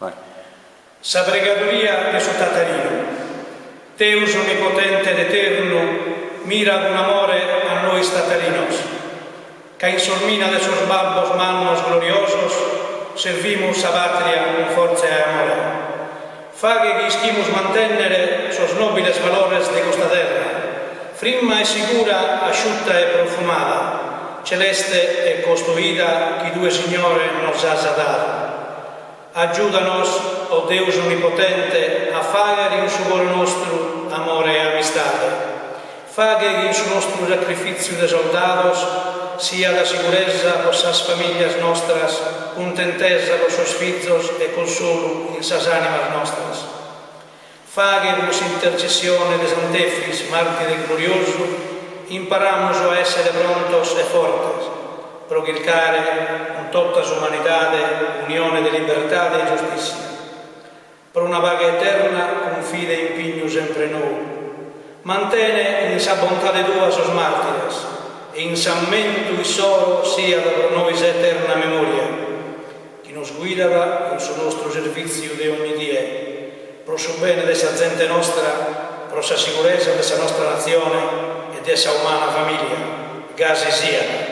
Vai. Sa pregadoria de su Tatarinu. Deus onnipotente ed eternu, mira cun amore a nois tatarinos, ca in s'ormina de sos babbos mannos gloriosos servimus sa patria cun fortza e amore. Faghe chi ischimus mantènnere sos nòbiles valores de custa terra, frimma e sigura, asciutta e profumada, celeste e costoida chi tue Signore nos as dadu. Agiuda-nos, o Deus onnipotente, a fàghere in su coro nostru amore e amistade. Faghe chi in su nostru sacrifìtziu de soldados siat siguresa pro sas famìlias nostras, cuntentesa pro sos fizos e consolu in sas ànimas nostras. Faghe cun s'intercessione de Sant'Efis, màrtire gloriosu, imparamus a èssere prontos e fortes pro chircare cun tota s'umanidade unione de libertade e giustìssia, pro una paghe eterna cun fide e impignu sempre nou. Mantene in sa bontade tua sos màrtires e in s'ammentu issoro siat pro nois eterna memòria. chi nos guidat in su nostru servìtziu de ogni die, pro su bene de sa zente nostra, pro sa siguresa de sa nostra natzione e de sa umana famìlia. Gasi siat.